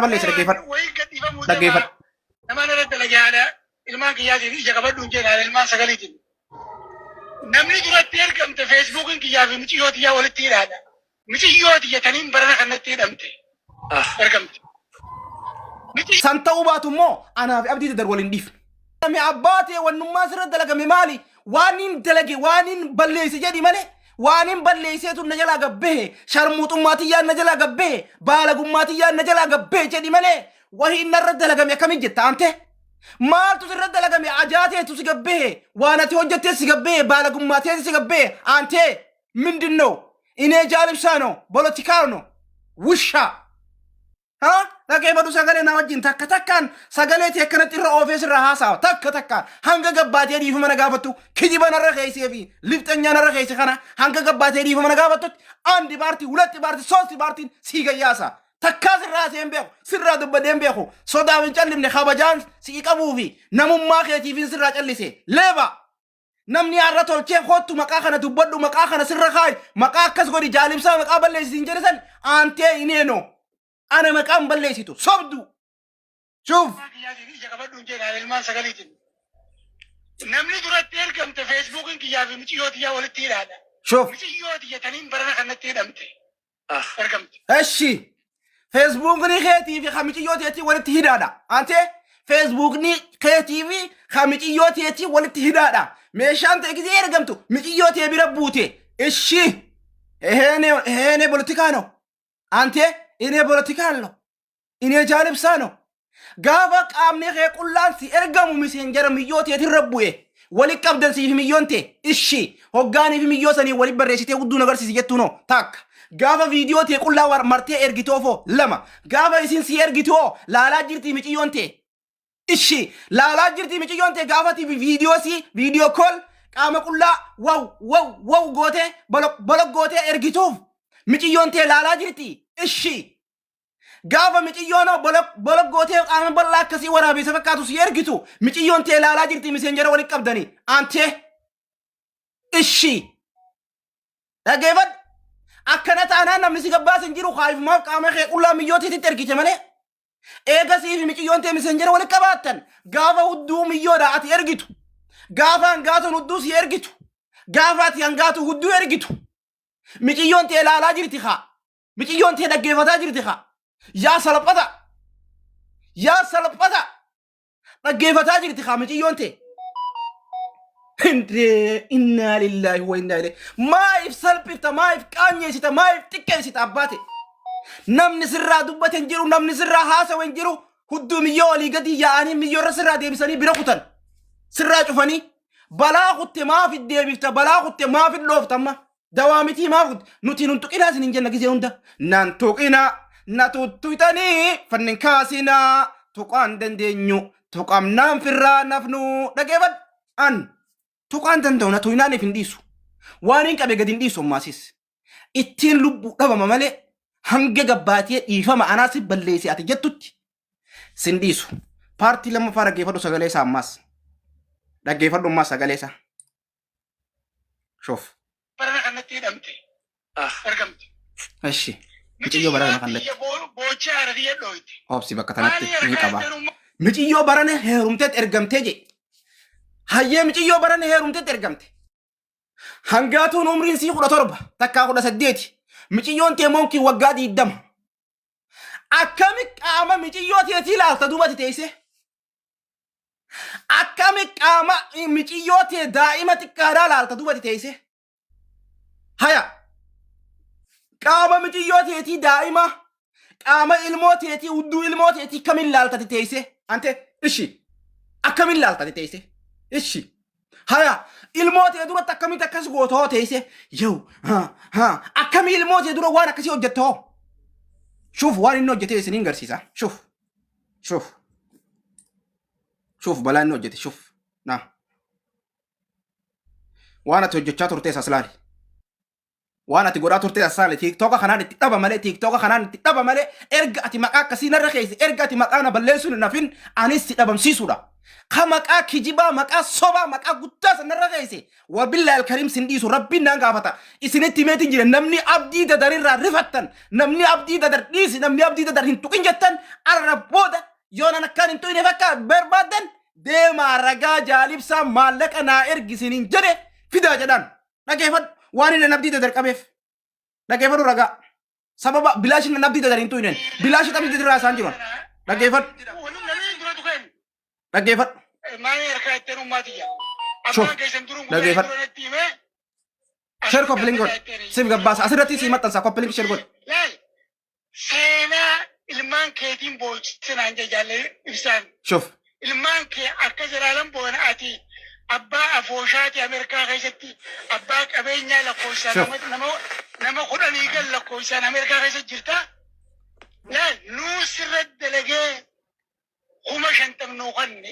Balleesse dhaggeeffadhu. Wayii gadhiifamuu Dhaggeeffadhu. Nama irra dalagee haadha ilmaan kiyyaatiin ija qabadhu hin jeen haadha ilmaan sagaliitiin. Namni duratti ergamte feesbuukiin kiyyaa fi miciyyoo tiyyaa walitti hidhaadha. Miciyyoo tiyya taniin barana kanatti hidhamte. Ergamte. San ta'uu baatu immoo anaa fi Abdii Dadar waliin dhiifnu. Dalagame abbaa ta'e wannummaa sirra dalagame maali? Waan hin dalage waan hin balleesse jedhi malee waan hin balleesseetu na jalaa gabbehe sharmuuxummaa tiyyaan na jalaa gabbehe baalagummaa tiyyaan na jalaa gabbehe jedhi malee wahiin narra dalagame akkamiin jetta aantee? Maaltu sirra dalagame ajaa teetu si gabbehe waan ati hojjettee si gabbehe baalagummaa teeti si gabbehe aantee ምንድን ነው? እኔ ጃልብሳ ነው ፖለቲካ ነው ውሻ ሀ dhaggeeffadhu sagalee na wajjin takka takkaan sagalee tee akkanatti irra oofee sirra haasawa takka takkaan hanga gabbaatee dhiifama na gaafattu kijiba narra keessee fi lifxanyaa narra keesse kana hanga gabbaatee dhiifama na gaafattutti አንድ ፓርቲ ሁለት ፓርቲ ሶስት ፓርቲን ሲገያሳ takkaa sirraa seen beeku sirraa dubbadee hin beeku sodaaf hin callimne kabajaan sii qabuu fi namummaa keetiifin sirraa callise leeba. Namni har'a tolchee kottu maqaa kana dubbadhu maqaa kana sirra kaayi maqaa akkas godhi jaalimsaa maqaa balleessisiin jedhe san aantee hineenoo ana maqaan balleessitu sobdu shuuf. Kiyyaatiin ija qabadhu hin jeen haadha ilmaan sagaliitiin. Namni duratti ergamte feesbuukiin kiyyaa fi miciyyoo tiyyaa walitti hidhaadha. Shuuf. Miciyyoo tiyya taniin barana kanatti hidhamte. Ergamte. Eshi feesbuukni keetii fi kamichiyyoo teetii walitti hidhaadha. Ante feesbuukni keetii fi kamichiyyoo teetii walitti hidhaadha. Meeshaan ta'e gisee ergamtu michiyyoo tee bira buute. Eshi ይሄኔ ፖለቲካ ነው። አንቴ እኔ ፖለቲካ አለው እኔ ጃልብሳ ነው። Gaafa qaamni kee qullaan si ergamu miseenjara miyyoo teetirra bu'e wali qabdan siif miyyoon tee ishi hoggaanii fi miyyoo sanii wali barreessitee hudduu agarsiisi jettuu noo takka. Gaafa viidiyoo tee qullaa martee ergitoofoo lama. Gaafa isin si ergitoo laalaa jirti miciyyoon tee. Ishi laalaa jirti miciyyoon tee gaafa ti viidiyoo si video call qaama qullaa wow wow wow gootee bolok gootee ergituuf miciyyoon tee laalaa jirti ishi. Gaafa miciyyoon bolok gootee qaama bal'aa akkasii waraabessa fakkaatu si ergitu miciyyoon tee laalaa jirti miseenjara walitti qabdanii aantee ishi. Dhaggeeffadhu. Akkana taanaan namni si gabbaas hin jiru kaayifumaaf qaama kee qullaa miyyootiitti ergite malee. Eega siif miciyyoon tee miseenjara walitti qabaattan gaafa hudduu miyyoodha ati ergitu. Gaafa hangaatuun hudduu si ergitu. Gaafa ati hangaatu hudduu ergitu. Miciyyoon tee laalaa jirti haa. Miciyyoon tee dhaggeeffataa jirti haa. Yaa salphata. Yaa salphata. Dhaggeeffataa jirti haa miciyyoon tee. Indee innaa lillaahi wa innaa ilayhi. Maaliif salphifta maaliif qaanyeessita maaliif xiqqeessita abbaate. Namni sirraa dubbate hin jiru namni sirraa haasawe hin jiru hudduu miyyoo olii gadi yaa'anii miyyoorra sirraa deebisanii bira kutan. Sirraa cufanii balaa kutte maaf deebifta balaa kutte maaf dhoofta amma dawaa mitii maaf kutte nuti nun tuqinaa isin hin jenna gisee hunda. Nan tuqinaa na tuttuytanii fannin kaasinaa tuqaan dandeenyu tuqamnaan firraa nafnu dhageeffadhu an tuqaan danda'u na tuynaaniif hin dhiisu. Waan hin qabe gadi hin dhiisu ammaasis. Ittiin lubbuu dhabama malee hanga gabbaatee dhiifama anaa si balleesse ati jettutti sin dhiisu. Paartii lammaffaa dhaggeeffadhu sagalee isaa ammaas. Dhaggeeffadhu ammaas sagalee isaa. Shoof. Barana kanatti hidhamte. Ergamte. Eshi. Miciyyoo barana kanatti. Boochee haadha tiyya dhooyte. Obsi bakka tanatti ni qaba. Miciyyoo barana heerumteet ergamtee je. Hayyee miciyyoo barana heerumteet ergamte. Hangaatuun umriin sii 17 takkaa 18. Miciyyoon tee moonkii waggaa 20. Akkami qaama miciyyoo teetii ilaalta duubatti teessee? Akkami qaama miciyyoo tee daa'ima xiqqaadhaa ilaalta duubatti teessee? Haya. Qaama miciyyoo teetii daa'ima qaama ilmoo teetii hudduu ilmoo teetii kamiin ilaaltati teessee? Ante ishi akkamiin ilaaltati teessee? Ishi. Haya ilmoo tee duratti akkamitti akkas gootoo teessee? Yoo ha ha akkamii ilmoo tee dura waan akkasii hojjettoo? Shuuf waan inni hojjete isiniin garsiisa. Shuuf shuuf shuuf balaa inni hojjete shuuf na waan ati hojjechaa turte as laali. Waan ati godhaa turte as laali. Tiiktooka kanaan itti dhaba malee tiiktooka kanaan itti dhaba malee erga ati maqaa akkasii narra keessa erga ati maqaa na balleessuun hin hafin anis si dhabamsiisuudha. Ka maqaa kijibaa, maqaa sobaa, maqaa guddaa sanarra keesse. Wabillaa alkariim sin dhiisu rabbiin naan gaafata. Isinitti himeetiin jira namni abdii dadarirraa rifattan, namni abdii dadar dhiisi, namni abdii dadar hin tuqin jettan arra booda yoo nan akkaan hin tuqine fakkaa barbaaddan deemaa ragaa jaalibsaa maallaqa naa ergi isiniin jedhe fidaa jedhaan. Dhageeffadhu waan inni abdii dadar qabeef. Dhageeffadhu ragaa. Sababa bilaashin nan abdii dadar hin tuqinen. Bilaashin abdii dadarraa isaan jiran. Dhaggeeffadhu. Namni dura tuqeen Dhaggeeffadhu. maanii harkaa ittiin ummaatiyya. Shuf. Abbaan keessan duruun Dhaggeeffadhu. dura natti himee. Share copy link godhi. Siif gabbaasa. Asirratti sii maxxansa. Copy link share godhi. Laal seenaa ilmaan keetiin boochisinaan jajaalee ibsaan. Shuf. Ilmaan kee akka jalaalan boona ati abbaa afooshaati Ameerikaa keessatti abbaa qabeenyaa lakkoofsaan Shuf. nama nama 10 gal lakkoofsaan Ameerikaa keessa jirta. Laal nuu sirra dalagee 50,000 nuu kanne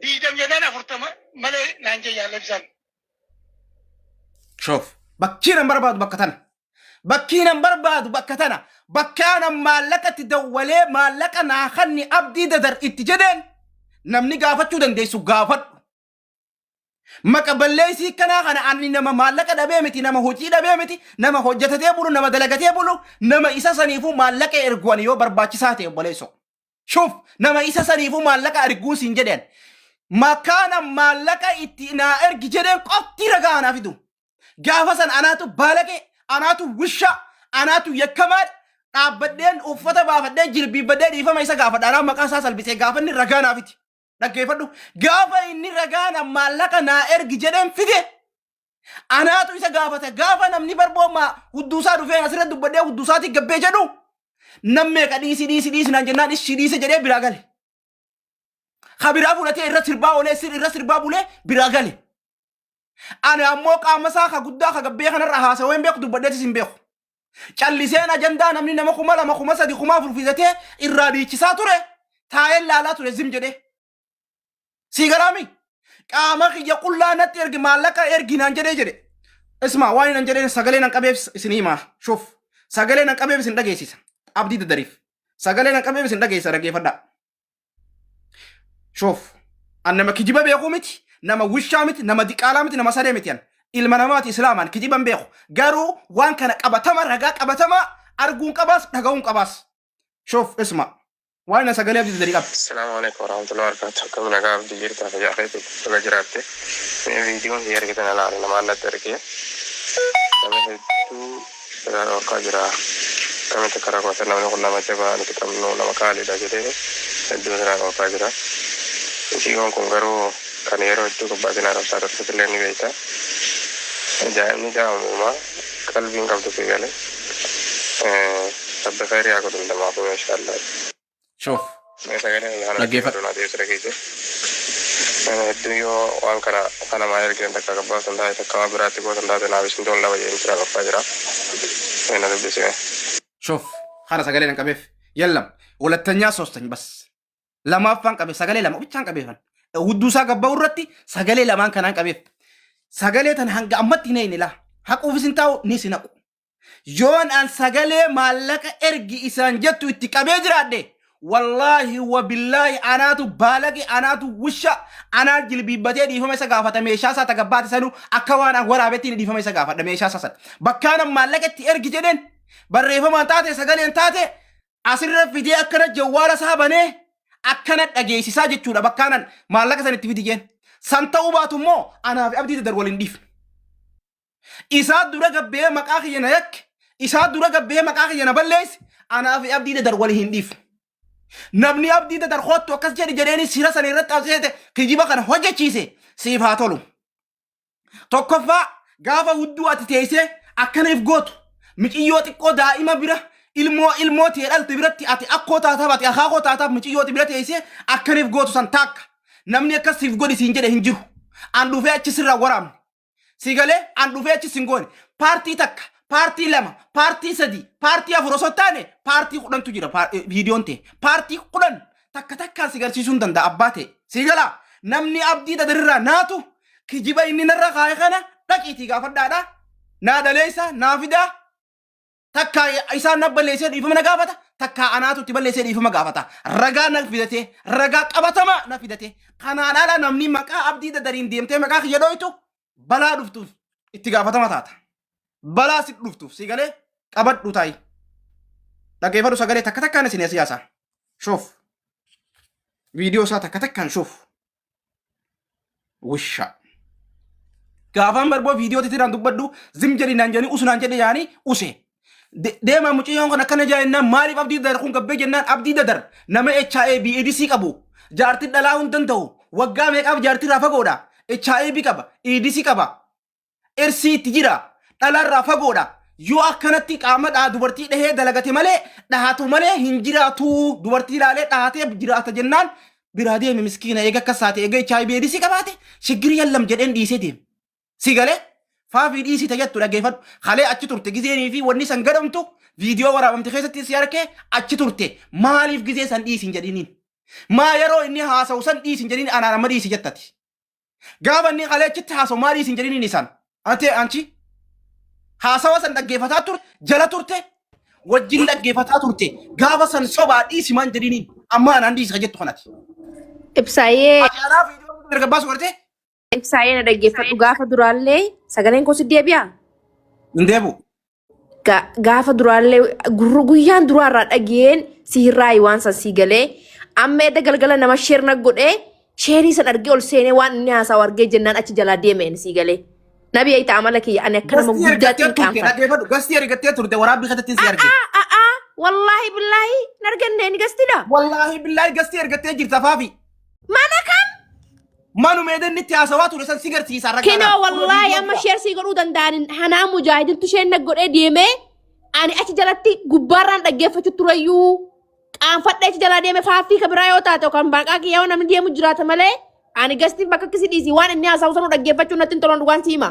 20 jennaan 40 malee naan jee yaala ibsaan. Shuf. Bakkii nan barbaadu bakka tana. Bakkii nan barbaadu bakka tana. Bakkaa nan maallaqa itti dawwalee maallaqa naa kanni abdii dadar itti jedheen namni gaafachuu dandeessu gaafadhu. Maqa balleessii kanaa kana ani nama maallaqa dhabee miti, nama hojii dhabee miti, nama hojjetatee bulu, nama dalagatee bulu, nama isa saniifuu maallaqa ergu ani yoo barbaachisaa ta'e obboleessoo. Shuf nama isa saniifuu maallaqa erguun siin jedheen. Makaana maallaqa itti naa ergi jedheen qofti ragaa anaa fidu. Gaafa san anaatu baalaqee, anaatu wisha, anaatu yakkamaa dhaabbadheen uffata baafadhee jilbiibbadhee dhiifama isa gaafadha. Anaa maqaa isaa salphisee gaafa inni ragaa naa fidi. Dhaggeeffadhu. Gaafa inni ragaa na maallaqa naa ergi jedheen fide. Anaatu isa gaafata. Gaafa namni barbooma hudduusaa dhufee asirra dubbadhee hudduusaatii gabbee jedhu nam meeqa dhiisi dhiisi dhiisi naan jennaan ishii dhiise jedhee biraa gale. Ka biraa fudhatee irra sirbaa oolee irra sirbaa bulee biraa gale. Ani ammoo qaama isaa ka guddaa ka gabbee kanarra haasawee hin beeku dubbadheetis hin beeku. Calliseen ajandaa namni nama 2000 3000 4000 fidatee irraa dhiichisaa ture taa'een laalaa ture zim jedhee. Sii galaami? Qaama kiyya qullaa natti ergi maallaqa ergi naan jedhee jedhe. Isma waan nan jedheen sagalee nan qabeef isin himaa. Shuf sagalee nan qabeef isin dhageessisa. Abdii dadariif. Sagalee nan qabeef isin dhageessisa dhaggeeffadhaa. Shuf an nama kijiba beekuu miti, nama wishaa miti, nama diqaalaa miti, nama saree miti an. Ilma namaati islaamaan kijiban beeku. Garuu waan kana qabatama ragaa qabatamaa arguun qabaas dhaga'uun qabaas. Shuf isma waan na sagalee abdii dadarii qaba. Assalamu alaikum warahmatullahi wabarakatuh. Akkam nagaa abdii jirtaa fayyaa keetii baga jiraatte. Mee viidiyoon si ergitan ilaali namaan natti ergee. Nama hedduu irraa dhorkaa jira. Akkamitti akka rakkootan namni kun nama jabaa nuti qabnu nama qaaliidha jedhee hedduu irraa dhorkaa jira. Viidiyoon kun garuu kan yeroo hedduu gubbaatiin arrabsaa turte illee ni beekta. Daa'imni daa'imuma qalbiin qabdu fi galee. Rabbi khayrii haa godhu hundumaafuu inshaallah. Shuf Mee sagalee kiyya kana dhaggeeffadhu. dhaggeeffadhu naa deebisi dhageesse. Nama hedduu yoo waan kana kana maa ergitan takka gabbaasan taate takka waa biraatti gootan taate naaf isin toon laba jedheen sirraa dhorkaa jira. Mee na dubbisi mee. Shuf kana sagalee nan qabeef yallam hulattanyaa soostany bas lamaaffaan qabe sagalee lama bichaan qabeefan hudduu isaa gabba'u irratti sagalee lamaan kanaan qabeef sagalee tan hanga ammatti hin eeyne laa haquufis hin taa'u ni sin haqu Yoon an sagalee maallaqa ergi isaan jettu itti qabee jiraadhe wallaahi wabillaahi anaatu baalage anaatu wusha anaa jilbiibbatee dhiifama isa gaafata meeshaa isaa tagabbaate sanuu akka waan an waraabetti inni dhiifama isa gaafadha meeshaa isaa sana bakkaan an maallaqa itti ergi jedheen barreeffamaan taate sagaleen taate asirra fidee akkana jawwaala isaa banee akkana dhageessisaa jechuudha bakkaan an maallaqa san itti fidi jeen san ta'uu baatu immoo anaa fi abdii dadar waliin dhiifne. Isaa dura gabbee maqaa kiyya na yakke. Isaa dura gabbee maqaa kiyya na balleesse. Anaa fi abdii dadar wali hin dhiifne. Namni abdii dadar koottu akkas jedhi jedheeni sira sana irratti qabsiisete kijiba kana hojjechiise siif haa tolu. Tokkoffaa gaafa hudduu ati teessee akkana if gootu miciyyoo xiqqoo daa'ima bira ilmoo ilmoo tee dhalte biratti ati akkoo taataaf ati akaakoo taataaf miciyyooti bira teessee akkana if gootu san taakka. Namni akkas siif godhi siin jedhe hin jiru. An dhufee achi sirraa waraabne. Si galee an dhufee achi sin goone. Paartii takka, paartii lama, paartii sadi, paartii afur osoo hin taane paartii 10tu jira viidiyoon ta'e. Paartii 10 takka takkaan si garsiisuu hin danda'a abbaa ta'e. Si galaa namni abdii dadarirraa naatu kijiba inni narra kaa'e kana dhaqiitii gaafadhaadha. Naa dhaleessa, naa fidaa. Takka isaan na balleessee dhiifama na gaafata. Takka anaatu itti balleessee dhiifama gaafata. Ragaa na fidatee, ragaa qabatamaa na fidatee. Kanaan ala namni maqaa Abdii Dadariin deemtee maqaa kiyya dhooytu balaa dhuftuuf itti gaafatama taata. Balaa si dhuftuuf si galee qabadhu taa'i. Dhaggeeffadhu sagalee takka takkaan isin siyaasa. Shoof. Viidiyoo isaa takka takkaan shoof. Wisha. Gaafaan barboo viidiyoo titiraan dubbadhu zim jedhi naan jedhanii usu naan jedhe yaanii use. Deemaa mucayyoon kun akkana jaa jennaan maaliif Abdii Dadar kun gabbee jennaan Abdii Dadar nama HIV AIDS qabu jaartii dhalaa hin danda'u waggaa meeqaaf jaartii irraa fagoodha HIV qaba AIDS qaba ersii itti jira dhalaarraa fagoodha yoo akkanatti qaama dhaa dubartii dhahee dalagate malee dhahatu malee hin jiraatu dubartii ilaalee dhahatee jiraata jennaan biraa deeme miskiina eega akkas taate eega HIV AIDS qabaate shiggiri yallam jedheen dhiisee deeme. Si galee faafii dhiisii tajattu dhaggeeffadhu kalee achi turte gizeenii fi wanni san gadhamtu viidiyoo waraabamte keessatti si harkee achi turte maaliif gizee san dhiisi hin jedhiniin maa yeroo inni haasa'u san dhiisi hin jedhiniin anaan amma dhiisi jettati. Gaafa inni kalee achitti haasa'u maa dhiisi hin jedhiniin isaan. Ate anchi haasawa san dhaggeeffataa turte jala turte wajjin dhaggeeffataa turte gaafa san sobaa dhiisi maan jedhiniin amma anaan dhiisi ka jettu kanati. Ibsaayee Ati anaa viidiyoo erga baasu gartee Ibsaayee na dhaggeeffadhu gaafa duraallee sagaleen koo si deebi'a. Hin deebi'u. Gaafa duraallee guyyaan duraarraa dhageen si hirraayi waan san sii galee amma edda galgala nama sheer na godhee sheerii san argee ol seenee waan inni haasa'u argee jennaan achi jalaa deemeen sii galee. Nabi ayita amala kiyya ani akka nama Gastii guddaatiin ergattee turte qaanfadha. dhaggeeffadhu gastii ergattee turte waraabbii keessatti si arge. A'aa wallaahi billaahi hin arganne ni gastiidha. Wallaahi billaahi gastii ergattee jirta faafi. Mana kam? Manuma edan itti haasawaa ture san si garsiisa ragaadhaan. Kinoo wallaahi amma sheer sii godhuu danda'an hanaa mujaahidintu isheen na godhee deemee ani achi jalatti gubbaarraan dhaggeeffachuu tureyyuu qaanfadhee achi jalaa deeme faaffii ka biraa yoo taate yookaan baaqaa kiyyaa yoo namni deemu jiraata malee ani gastiin bakka akkasii dhiisii waan inni haasa'u sanuu dhaggeeffachuu natti hin tolan dhugaan siima.